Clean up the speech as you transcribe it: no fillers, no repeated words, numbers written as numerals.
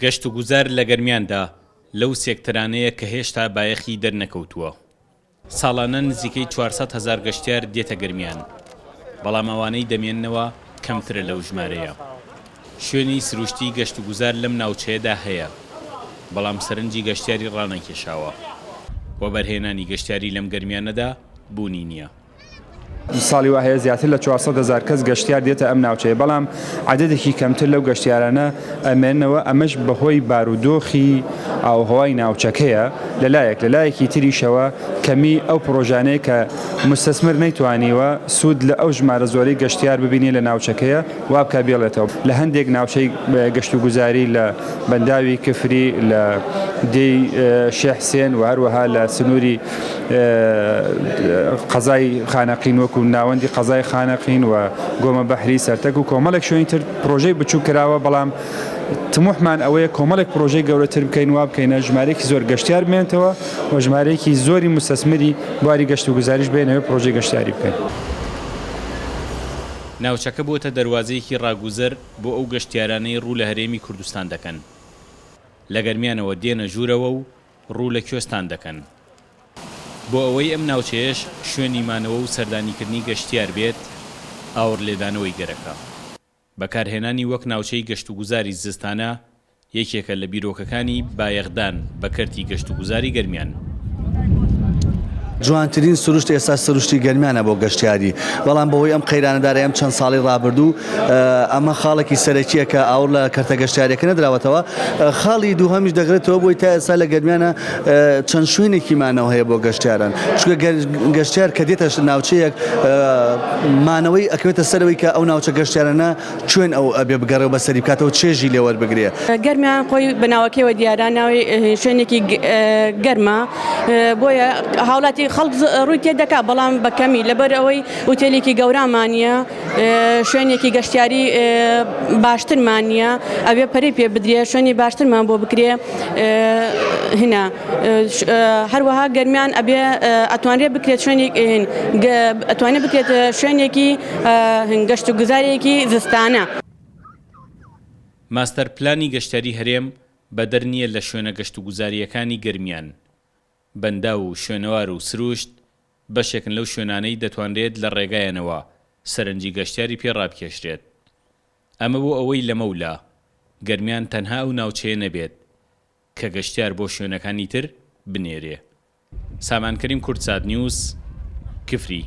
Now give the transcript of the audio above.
گەشتوگوزار لە گەرمیاندا لەو سێکتەرانەیە کە هێشتا بایەخی دەرنەکەوتووە. ساڵانە نزیکەی 400 هەزار گەشتیار دێتە گەرمیان، بەڵام ئەوانەی دەمێننەوە کەمترە لەو ژمارەیە. شوێنی سروشتی گەشتوگوزار لەم ناوچەیەدا هەیە، بەڵام سەرنجی گەشتیاری ڕانەکێشاوە. وەبەرهێنانی گەشتیاری لەم گەرمیانەدا بوونی نییە. ساڵی وا هەیە زیاتر لە 400 هەزار کەس گەشتیار دێتە ئەم ناوچەیە، بەڵام عەدەدێکی کەمتر لەو گەشتیارانە ئەمێننەوە، ئەمەش بەهۆی بارودۆخی ئاووهەوای ناوچەکەیە لە لایەک، لە لایەکی تریشەوە کەمی ئەو پڕۆژانەیە کە موستەسمر نەیتوانیوە سوود لە ئەو ژمارە زۆرەی گەشتیار ببینێ لە ناوچەکەیە وا بکا بێڵێتەوە لە هەندێک ناوچەی گەشتوگوزاری لە بەنداوی کفری، لە دێی شێخ حسێن و هەروەها لە سنووری قەزای خانەقین وەکو ناوەندی قەزای خانەقین و گۆمە بەحری سەرتەک و کۆمەڵێک شوێنی تر پرۆژەی بچووک کراوە، بەڵام تموحمان ئەوەیە کۆمەڵێک پرۆژەی گەورەتر بکەین وا بکەینە ژمارەیەکی زۆر گەشتیار بمێنێتەوە و ژمارەیەکی زۆری موستەسمری بواری گەشتوگوزاریش بێنەوە پرۆژەی گەشتیاری بکەین. ناوچەکە بۆتە دەروازەیەکی ڕاگوزەر بۆ ئەو گەشتیارانەی ڕوو لە هەرێمی کوردستان دەکەن. لە گەرمیانەوە دێنە ژوورەوە و ڕوو لە کوێستان دەکەن. بۆ ئەوەی ئەم ناوچەیەش شوێنی مانەوە و سەردانیکردنی گەشتیار بێت، ئاوڕلێدانەوەی گەرەکە. بەکارهێنانی وەک ناوچەی گەشتوگوزاری زستانە یەکێکە لە بیرۆکەکانی بایەخدان بە کەرتی گەشتوگوزاری گەرمیان. جوانترین سروشت ئێستا سروشتی گەرمیانە بۆ گەشتیاری، بەڵام بەهۆی ئەم قەیرانە دارایی ئەم چەند ساڵەی ڕابردوو ئەمە خاڵێکی سەرەکییە کە ئاوڕ لە کەرتە گەشتیارییەکە نەدراوەتەوە. خاڵی دووهەمیش دەگرێتەوە بۆی تا ئێستا لە گەرمیانە چەند شوێنێکی مانەوە هەیە بۆ گەشتیاران، چونکە گەشتیار کە دێتە ناوچەیەک مانەوەی ئەکەوێتە سەرەوەی کە ئەو ناوچە گەشتیارانە کوێن ئەو ئەبێ بگەڕێ و بەسەری بکاتەوە چێژی لێ وەربگرێ. گەرمیان خۆی بە ناوەکەیەوە دیارە ناوی شوێنێکی گەرمە بۆیە هاوڵاتی خەڵک ڕووی تێ دەکا بەڵام بە کەمی لەبەر ئەوەی ئوتێلێکی گەورامان نییە شوێنێکی گەشتیاری باشترمان نییە ئەبێ پەرەی پێ بدرێ شوێنی باشترمان بۆ بکرێ هنا هەروەها گەرمیان ئەبێ ئەتوانرێ بکرێت شوێنێک ئەتوانێت بکرێت شوێنێکی گەشت و گوزارێکی زستانە. ماستەر پلانی گەشتیاری هەرێم بەدەر نییە لە شوێنە گەشتوگوزارییەکانی گەرمیان، بەنداو و شوێنەوار و سروشت بەشێکن لەو شوێنانەی دەتوانرێت لە ڕێگایانەوە سەرنجی گەشتیاری پێ ڕابکێشرێت. ئەمە بۆ ئەوەی لەمەولا گەرمیان تەنها ئەو ناوچەیە نەبێت کە گەشتیار بۆ شوێنەکانی تر بنێرێ. سامان کەریم کوردسات نیوز، کفری.